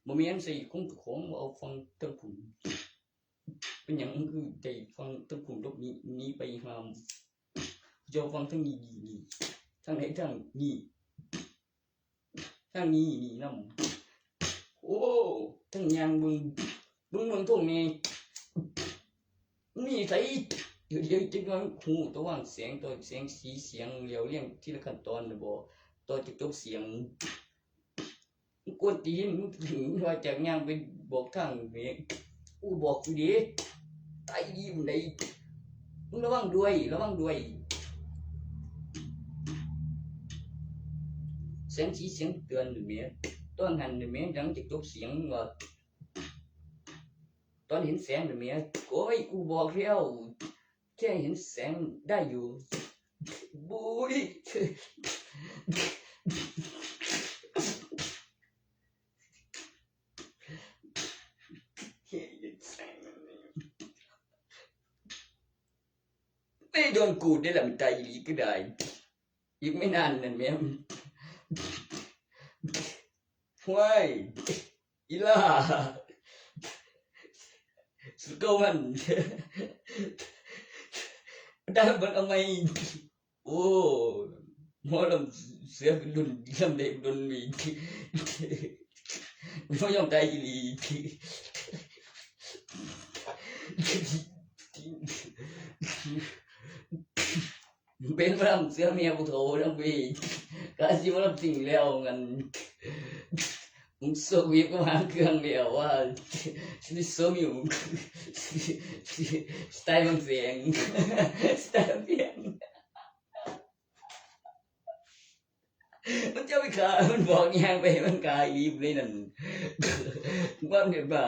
ບໍ່ແມ່ນໃສ່ຂອງເຈົ້າຂອງ ເວົ້າຟັງເທິງພຸ້ນ ເປັນຫຍັງຄືໄດ້ຟັງເທິງພຸ້ນ ຫຼົບໜີ ໜີໄປຫາ ເຈົ້າຟັງທາງນີ້ ນີ້ ທາງໃດທາງນີ້ ທາງນີ້ນີ້ນຳ ໂອ້ ທັງຍ່າງເບິ່ງ ເບິ່ງເບື້ອງທົ່ງນີ້ ມີໃສ ດຽວ ດຽວຈັກໜ້ອຍຮູ້ ຕ້ອງວາງແສງ ຕ້ອງແສງສີສຽງ ລຽວລຽງທີລະຂັ້ນຕອນນະບໍ ຕໍ່ຈະຈົບສຽງ ກວນຕີນ ວ່າຈະຍ່າງໄປບອກທາງແໝ ກູບອກຢູ່ເດ້ ຕາຍດີປານໃດ ມຶງລະວັງດ້ວຍ ລະວັງດ້ວຍ ແສງສີສຽງເຕືອນແໝ ຕອນຫັ້ນແໝ ຫຍັງຈະຈົບສຽງວ່າ ຕອນເຫັນແສງນະແມ່ ໂອ້ຍ ກູບອກແລ້ວ ແຄ່ເຫັນແສງໄດ້ຢູ່ ໂອ້ຍ ໄດ້ໂດນກູດໄດ້ລະ ມັນຕາຍອີ່ຫຼີກໍໄດ້ ອີກໄມ່ນານນັ້ນແມ່ນ ຫ້ວຍ ອີ່ຫຼ້າ ສຸດເກົ່າມັນ ໄດ້ເບິ່ງເອົາໃໝ່ ໂອ້ ໝໍລຳເສືອເປັນລຸ້ນ ລຳເດັກດົນມີ ບໍ່ຍອມຕາຍອີ່ຫຼີ ເປັນໝໍລຳເສືອເມຍຜູ້ເຖົ້ານຳເວີຍ ກະຊິໝໍລຳຊິງແລ້ວ ອັນ ໂຊກວິບກັບຫາງເຄື່ອງແລ້ວວ່າ ຊິໂຊກວິບ ສະໄຕບາງແສນ ສະໄຕບາງແສນ ມັນຈະໄປຂ້າ ມັນບອກຍ່າງໄປ ມັນຂ້າອີ່ຫຼີເລີຍນັ້ນ ມັນເປັນບ້າ.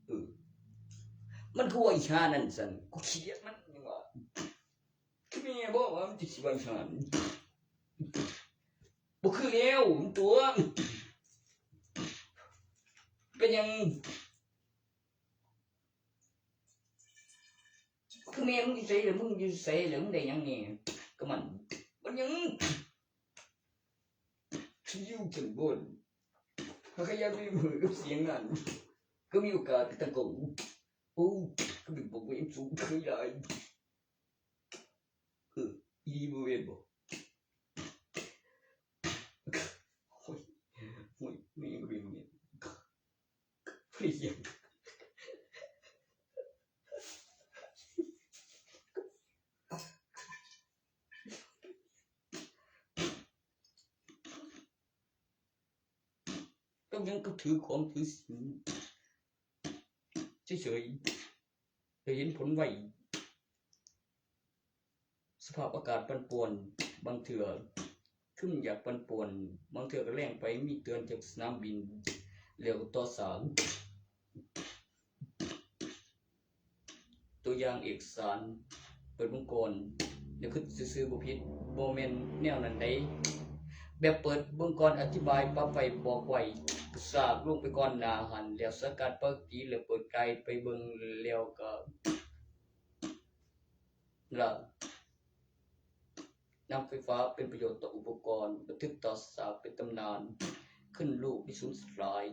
ເອີ ມັນຄືວ່າອີ່ຫ່ານັ້ນຊັ້ນ ກູກຽດມັນຫຍັງວະ ຄືແມ່ນບໍ່ວ່າມັນຊິວ່າອີ່ຫ່ານັ້ນ ບໍ່ຄືແລ້ວ ມັນຕົວະ ເປັນຫຍັງ ຄືແມ່ນ ມຶງຢູ່ໃສລະ ມຶງຢູ່ໃສລະ ມຶງໄດ້ຫຍັງແດ່ກັບມັນ ມັນຫຍັງ ຢູ່ຊັ້ນບໍ ຫາກະຢາກໄປເໝີກັບສຽງນັ້ນ ກໍມີໂອກາດກະຕັ້ງກ້ອງ ໂອ້ ກະເປັນບໍ່ເຫັນສູງເຄີຍຫຼາຍ ເອີ ອີ່ຫຼີບໍ່ແມ່ນບໍ ໂອ້ຍ ໂອ້ຍ ແມ່ນບໍ່ແມ່ນ ບໍ່ແມ່ນ ເປັນຫຍັງຄືຖືຂອງຖືສິນເສີຍໆ ໄດ້ເຫັນຜົນໄວ. ສະພາບອາກາດປັ່ນປ່ວນ, ບາງເທື່ອຄື້ນຢາກປັ່ນປ່ວນ, ບາງເທື່ອກໍແລ້ງໄປ, ມີເຕືອນຈາກສະໜາມບິນ ແລ້ວກໍຕໍ່ສາງ. ຕົວຢ່າງເອກສານເປີດເບິ່ງກ່ອນ, ແນວຄິດຊື່ໆບໍ່ຜິດ, ບໍ່ແມ່ນແນວນັ້ນໃດ. ແບບເປີດເບິ່ງກ່ອນ, ອະທິບາຍ, ປັບໄວ້, ບອກໄວ້, ກະຊາກລົງໄປກ່ອນໜ້າຫັ້ນ, ແລ້ວສະກັດປົກກະຕິ, ແລ້ວເປີດໄກໄປເບິ່ງ, ແລ້ວກໍ ລະນຳໄຟຟ້າເປັນປະໂຫຍດຕໍ່ອຸປະກອນ, ບັນທຶກຕໍ່ສາກເປັນຕຳນານ, ຂຶ້ນລູກມີສູນສະຫຼາຍ,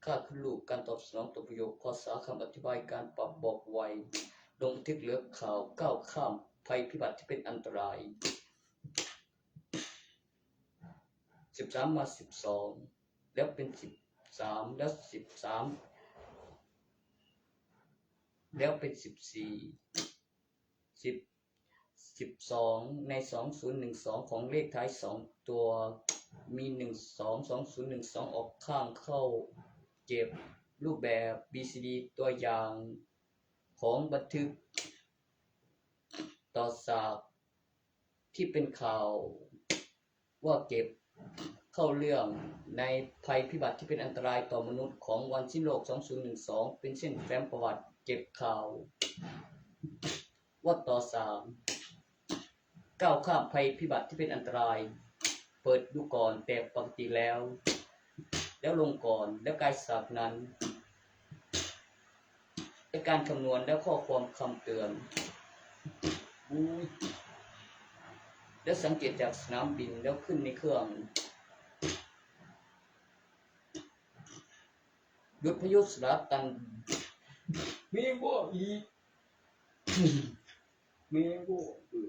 ຄ່າຂຶ້ນລູກການຕອບສະໜອງຕໍ່ປະໂຫຍດ, ຂໍ້ສາຄຳອະທິບາຍການປັບບອກໄວ, ລົງບັນທຶກເຫຼືອຂ່າວ, ກ້າວຂ້າມໄພພິບັດທີ່ເປັນອັນຕະລາຍ. ສິບສາມມາສິບສອງ ແລ້ວເປັນສິບສາມ ແລ້ວສິບສາມ ແລ້ວເປັນສິບສີ່ ສິບ ສິບສອງ ໃນສອງສູນໜຶ່ງສອງຂອງເລກທ້າຍສອງຕົວ ມີໜຶ່ງສອງ ສອງສູນໜຶ່ງສອງອອກຂ້າງເຂົ້າເກັບ ຮູບແບບ ບີຊີດີ ຕົວຢ່າງຂອງບັນທຶກຕໍ່ສາກ ທີ່ເປັນຂ່າວວ່າເກັບເຂົ້າເລື່ອງໃນໄພພິບັດທີ່ເປັນອັນຕະລາຍຕໍ່ມະນຸດຂອງວັນສິ້ນໂລກສອງສູນໜຶ່ງສອງ ເປັນເຊັ່ນແຟ້ມປະຫວັດເກັບຂ່າວວ່າຕໍ່ສາກ ກ້າວຂ້າມໄພພິບັດທີ່ເປັນອັນຕະລາຍ ເປີດດູກ່ອນແຕ່ປົກກະຕິແລ້ວ ແລ້ວລົງກ່ອນ ແລ້ວກາຍສາກນັ້ນ ແລະ ການຄຳນວນ ແລະ ຂໍ້ຄວາມຄຳເຕືອນ ແລະ ສັງເກດຈາກສະໜາມບິນ ແລ້ວຂຶ້ນໃນເຄື່ອງ ຢຸດພະຍຸສະດາຕັນ ແມ່ນບໍ່ອີກ ແມ່ນບໍ່ ເອີ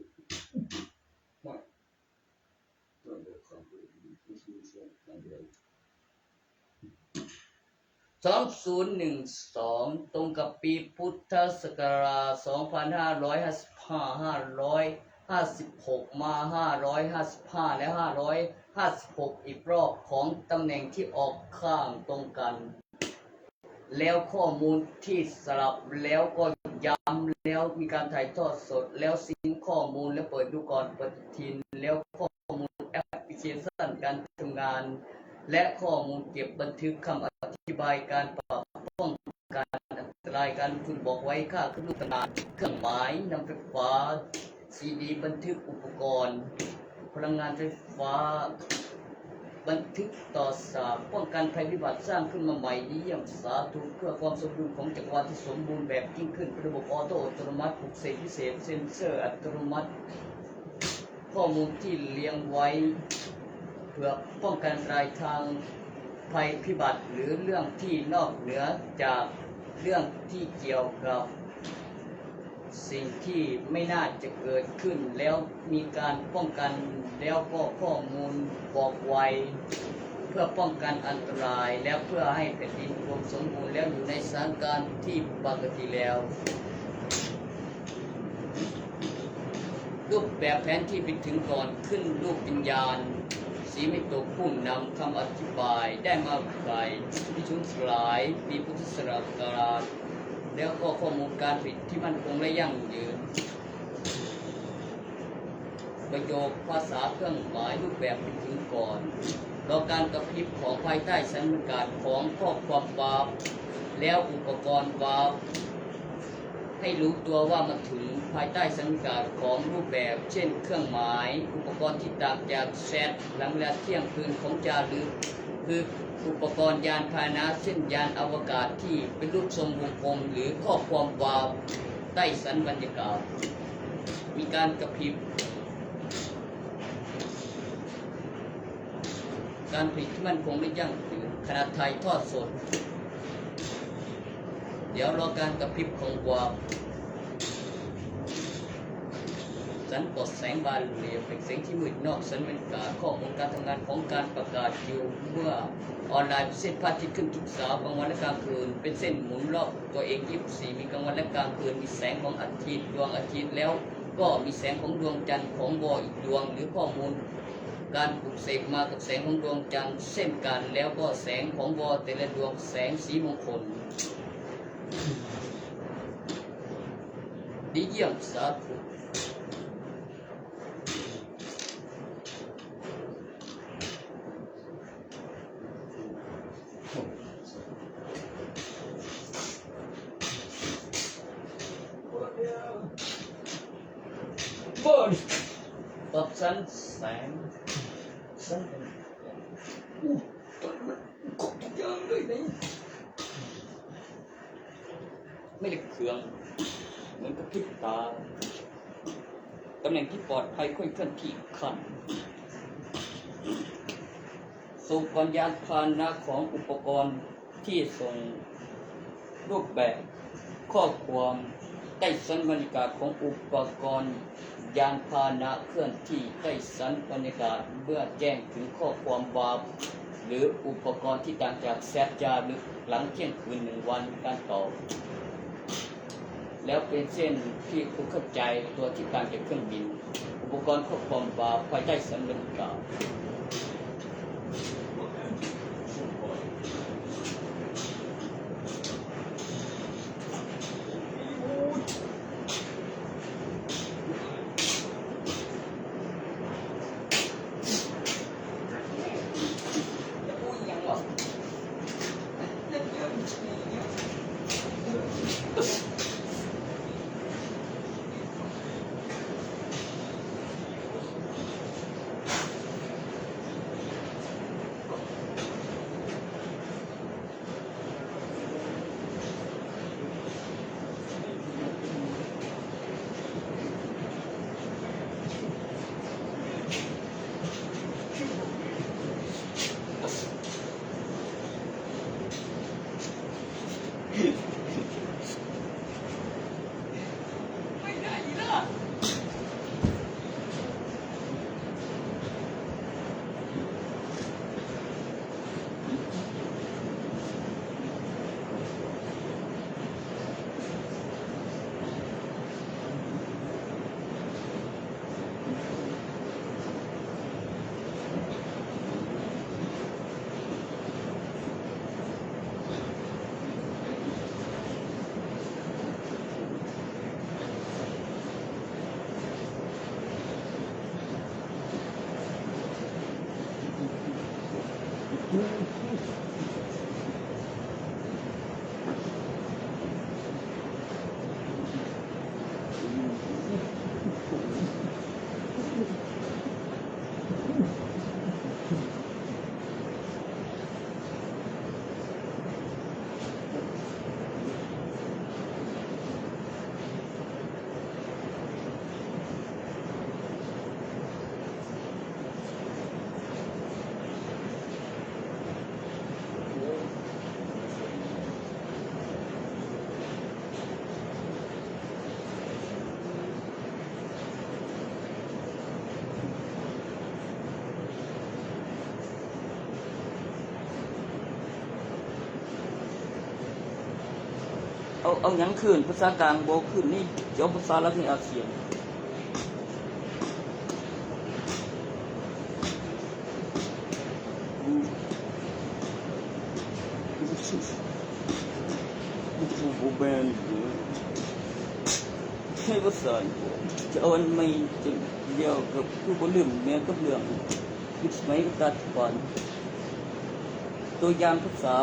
ສອງສູນໜຶ່ງສອງ ຕົງກັບປີພຸດທະສັກກະລາດ ສອງພັນຫ້າຮ້ອຍຫ້າສິບຫ້າ ຫ້າຮ້ອຍຫ້າສິບຫົກ ມາ ຫ້າຮ້ອຍຫ້າສິບຫ້າ ແລະ ຫ້າຮ້ອຍຫ້າສິບຫົກ ອີກລອບ ຂອງຕຳແໜ່ງທີ່ອອກຂ້າງຕົງກັນ. ແລ້ວຂໍ້ມູນທີ່ສະຫຼັບ ແລ້ວກໍຢ້ຳ ແລ້ວມີການຖ່າຍທອດສົດ ແລ້ວຊິງຂໍ້ມູນ ແລ້ວເປີດດູກ່ອນປະຕິທິນ ແລ້ວຂໍ້ມູນແອັບພລິເຄຊັນການທຳງານ ແລະ ຂໍ້ມູນເກັບບັນທຶກຄຳອະທິບາຍການປັບປ້ອງກັນອັນຕະລາຍການລົງທຶນບອກໄວ ຄ່າຂຶ້ນລູກຕະຫຼາດ ເຄື່ອງໝາຍນຳໄຟຟ້າ ຊີດີບັນທຶກອຸປະກອນ ພະລັງງານໄຟຟ້າ ບັນທຶກຕໍ່ສາກ ປ້ອງກັນໄພພິບັດ ສ້າງຂຶ້ນມາໃໝ່ ດີຢ້ຽມ ສາທຸ ເພື່ອຄວາມສົມດຸນຂອງຈັກກະວານທີ່ສົມບູນແບບຍິ່ງຂຶ້ນ ເປັນລະບົບອອໂຕ້ອັດຕະໂນມັດ ປຸກເສກພິເສດ ເຊັນເຊີອັດຕະໂນມັດ ຂໍ້ມູນທີ່ລຽງໄວ້ ເພື່ອປ້ອງກັນອັນຕະລາຍທາງໄພພິບັດ ຫຼື ເລື່ອງທີ່ນອກເໜືອຈາກເລື່ອງທີ່ກ່ຽວກັບສິ່ງທີ່ໄມ່ໜ້າຈະເກີດຂຶ້ນ ແລ້ວມີການປ້ອງກັນ ແລ້ວກໍຂໍ້ມູນບອກໄວ ເພື່ອປ້ອງກັນອັນຕະລາຍ ແລະ ເພື່ອໃຫ້ແຜ່ນດິນອຸດົມສົມບູນ ແລ້ວຢູ່ໃນສະຖານະການທີ່ປົກກະຕິແລ້ວ. ຮູບແບບແຜນທີ່ໄປເຖິງກ່ອນ ຂຶ້ນຮູບວິນຍານ ສີມິໂຕະ ຜູ້ນຳຄຳອະທິບາຍ ໄດ້ມາຂາຍທີ່ຊຸມສລາຍປີພຸດທະສັກຣາດ ແລ້ວກໍຂໍ້ມູນການຜະລິດທີ່ໝັ້ນຄົງ ແລະ ຢັ້ງຢືນ. ປະໂຫຍກພາສາເຄື່ອງໝາຍຮູບແບບໄປເຖິງກ່ອນ ຕໍ່ການກະພິບຂອງພາຍໃຕ້ສັນບັນຍາກາດຂອງຂໍ້ຄວາມວາບ ແລ້ວອຸປະກອນວາບ ໃຫ້ຮູ້ຕົວວ່າມາເຖິງພາຍໃຕ້ສັນບັນຍາກາດຂອງຮູບແບບ ເຊັ່ນ ເຄື່ອງໝາຍ ອຸປະກອນທີ່ຕ່າງຈາກແຊັດ ຫຼັງເວລາທ່ຽງຄືນຂອງຈາລຶກ ຄືອຸປະກອນຍານພາຫະນະ ເຊັ່ນ ຍານອະວະກາດທີ່ເປັນຮູບຊົງວົງກົມ ຫຼື ຂໍ້ຄວາມວາບໃຕ້ສັນບັນຍາກາດ. ມີການກະພິບ ການຜະລິດທີ່ໝັ້ນຄົງ ແລະ ຢັ້ງຢືນ ຂະໜາດຖ່າຍທອດສົດ. ດຽວລໍການກະພິບຂອງວາບ ສັນປອດແສງບາເລຍ ເປັນແສງທີ່ມືດນອກສັນບັນຍາກາດ. ຂໍ້ມູນການທຳງານຂອງການປະກາດຢູ່ເມື່ອອອນລາຍ ເປັນເຊັ່ນ ພະອາທິດຂຶ້ນທຸກເຊົ້າ ກາງວັນ ແລະ ກາງຄືນ ເປັນເຊັ່ນ ໝູນລອບຕົວເອງ ຊາວສີ່ ມີກາງວັນ ແລະ ກາງຄືນ ມີແສງຂອງອາທິດ ດວງອາທິດ ແລ້ວກໍມີແສງຂອງດວງຈັນຂອງວໍອີກດວງ ຫຼື ຂໍ້ມູນການປຸກເສກມາກັບແສງຂອງດວງຈັນເຊັ່ນກັນ ແລ້ວກໍແສງຂອງວໍແຕ່ລະດວງ ແສງສີມົງຄົນ. ດີຢ້ຽມ ສາທຸ. ເປີດ ປັບສັນແສງ ສັນ ໂອ້ ມັນຄົບທຸກຢ່າງເລີຍນີ້. ໄມ້ເຫຼັກເຄື່ອງ ໝູນກະພິບຕາ ຕຳແໜ່ງທີ່ປອດໄພ ຄ່ອຍເຄື່ອນທີ່ຂັ້ນ ສູບກອນຍານພາຫະນະຂອງອຸປະກອນທີ່ສົ່ງຮູບແບບ ຂໍ້ຄວາມໃຕ້ສັນບັນຍາກາດຂອງອຸປະກອນ ຍານພາຫະນະເຄື່ອນທີ່ໃຕ້ສັນບັນຍາກາດ ເມື່ອແຈ້ງເຖິງຂໍ້ຄວາມວາບ ຫຼື ອຸປະກອນທີ່ຕ່າງຈາກແຊັດ ຢ່າລຶກຫຼັງທ່ຽງຄືນໜຶ່ງວັນ ການຕອບ ແລ້ວເປັນເຊັ່ນທີ່ຜູ້ເຂົ້າໃຈຕົວທີ່ຕ່າງຈາກເຄື່ອງບິນ ອຸປະກອນຂໍ້ຄວາມວາບພາຍໃຕ້ສັນບັນຍາກາດ. ເອົາຫຍັງຄືນ ພາສາກາງບໍ່ຄືນນີ້ ຈະເອົາພາສາຫຼັກໃນອາຊຽນ. ບໍ່ແມ່ນໃນພາສາ ຈະເອົາອັນໃໝ່ ຈະ ດຽວກໍຄືບໍ່ລືມແມ່ນກັບເລື່ອງຍຸກສະໄໝກັບການປະຈຸບັນ. ຕົວຢ່າງພາສາ,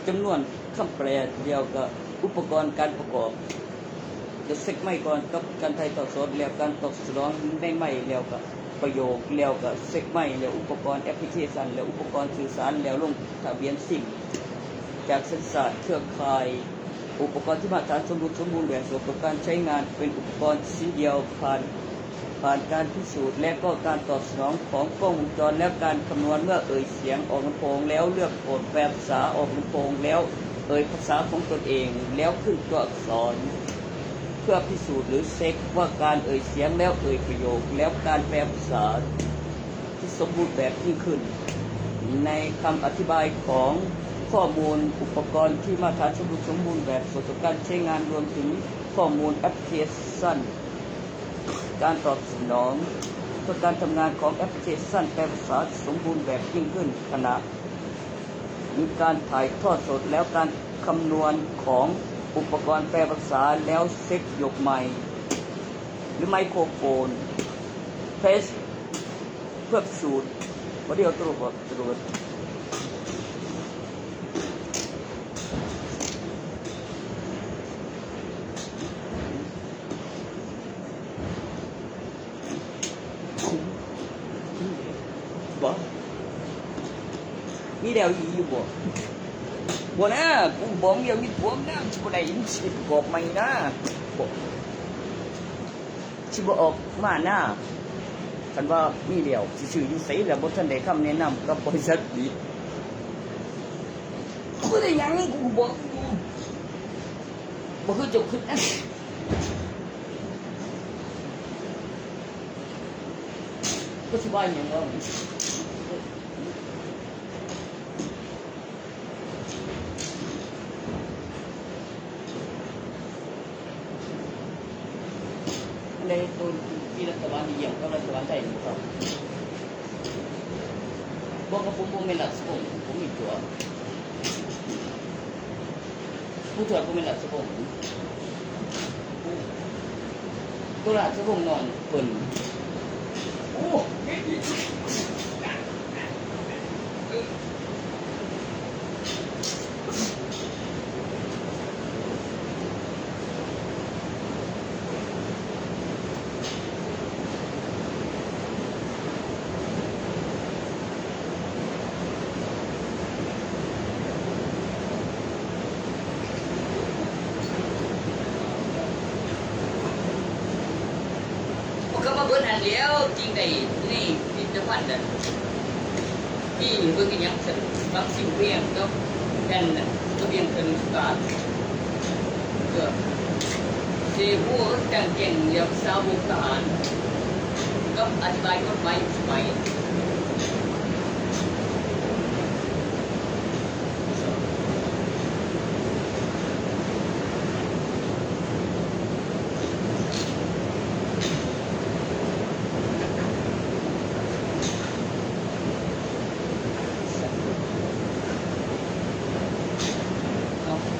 ຈຳນວນຄຳແປ ແລ້ວກະອຸປະກອນການປະກອບ, ຈະເຊັກໄມກ່ອນກັບການຖ່າຍທອດສົດ ແລ້ວການຕອບສະໜອງໃນໄມ ແລ້ວກະປະໂຫຍກ ແລ້ວກະເຊັກໄມ ແລ້ວອຸປະກອນແອັບພລິເຄຊັນ ແລ້ວອຸປະກອນສື່ສານ ແລ້ວລົງທະບຽນຊິມ ຈາກເສັ້ນສາຍເຄືອຂ່າຍ. ອຸປະກອນທີ່ມາດຕະຖານສົມບູນ ສົມບູນແບບ ປະສົບການໃຊ້ງານ ເປັນອຸປະກອນຊິ້ນດຽວ ຜ່ານ ຜ່ານການພິສູດ ແລະ ກໍການຕອບສະໜອງຂອງກ້ອງວົງຈອນ ແລະ ການຄຳນວນ. ເມື່ອເອີ່ຍສຽງອອກລຳໂພງແລ້ວ ເລືອກໂໝດແປພາສາອອກລຳໂພງ ແລ້ວເອີ່ຍພາສາຂອງຕົນເອງ ແລ້ວຂຶ້ນຕົວອັກສອນ ເພື່ອພິສູດ ຫຼື ເຊັກວ່າການເອີ່ຍສຽງ ແລ້ວເອີ່ຍປະໂຫຍກ ແລ້ວການແປພາສາ ທີ່ສົມບູນແບບຍິ່ງຂຶ້ນ. ໃນຄຳອະທິບາຍຂອງຂໍ້ມູນອຸປະກອນທີ່ມາດຕະຖານສົມບູນແບບ ປະສົບການໃຊ້ງານ ລວມເຖິງຂໍ້ມູນແອັບພລິເຄຊັນ ການຕອບສະໜອງ ເພື່ອການທຳງານຂອງແອັບພລິເຄຊັນແປພາສາທີ່ສົມບູນແບບຍິ່ງຂຶ້ນ ຂະນະມີການຖ່າຍທອດສົດ ແລ້ວການຄຳນວນຂອງອຸປະກອນແປພາສາ ແລ້ວເຊັກຍົກໄມ ຫຼື ໄມໂຄຣໂຟນ ເພສ ເພື່ອພິສູດ. ບໍ່ໄດ້ເອົາໂທລະສັບ ໂທລະສັບ ບໍ່ ມີແລ້ວອີ່ຢູ່ບໍ່? ບໍ່ນະ ກູບອກດຽວນີ້ພວມນະ ມັນຊິບໍ່ໄດ້ ມັນຊິໄດ້ປະກອບໃໝ່ນະ ບໍ່ ຊິບໍ່ອອກມານະ. ຄັນວ່າມີແລ້ວ ຊິຊື້ຢູ່ໃສລະ ບໍ່ທັນໄດ້ຄຳແນະນຳກັບບໍລິສັດອີກ. ບໍ່ໄດ້ຫຍັງ ກູບອກຢູ່ ບໍ່ຄືເຈົ້າຄິດນະ. ກໍຊິວ່າຫຍັງວະ? ອັນໃດໂຕທີ່ລັດຖະບານອີ່ຫຍັງກັບລັດຖະບານໄທນີ້ ບໍ່ ກໍບໍ່ ບໍ່ແມ່ນລາຊະວົງ ບໍ່ມີຕົວ ຜູ້ທວດບໍ່ແມ່ນລາຊະວົງ ໂຕລາຊະວົງນ້ອງເພິ່ນ ໂອ້. ກໍມາເບິ່ງຫັ້ນແລ້ວ ຈິງໄດ້ໃນພິພິທະພັນນັ້ນ ມີເບິ່ງອີ່ຫຍັງຊັ້ນ ບາງສິ່ງບາງຢ່າງກັບແຜ່ນນັ້ນ ທະບຽນເຄື່ອງການ ກໍຊິຮູ້ຈັກແຈ້ງເລື່ອງສາວົງທະຫານ ກັບອະທິບາຍກົດໝາຍຍຸກສະໄໝ.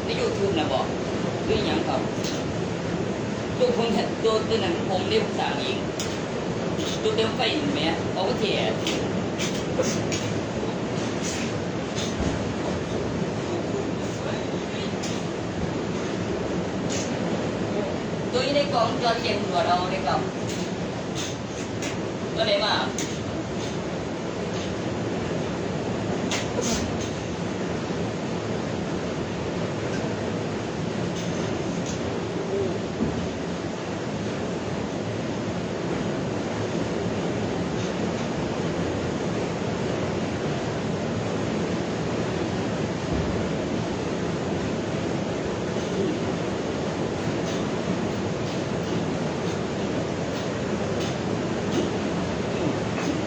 ໃນຢູທູບນະບໍ ຫຼືຫຍັງເຂົາ ໂຕຄົນ ໂຕ ໂຕນັ້ນຜົມເດ້ ສ້າງເອງ ໂຕເຕັມໄຟນີ້ແໝ ອອກມາແທ້. ໂຕຢູ່ໃນກ້ອງວົງຈອນປິດ ຕຳຫຼວດເອົາເດ້ເຂົາ. ໂຕໃດມາ? ອືມ ອືມ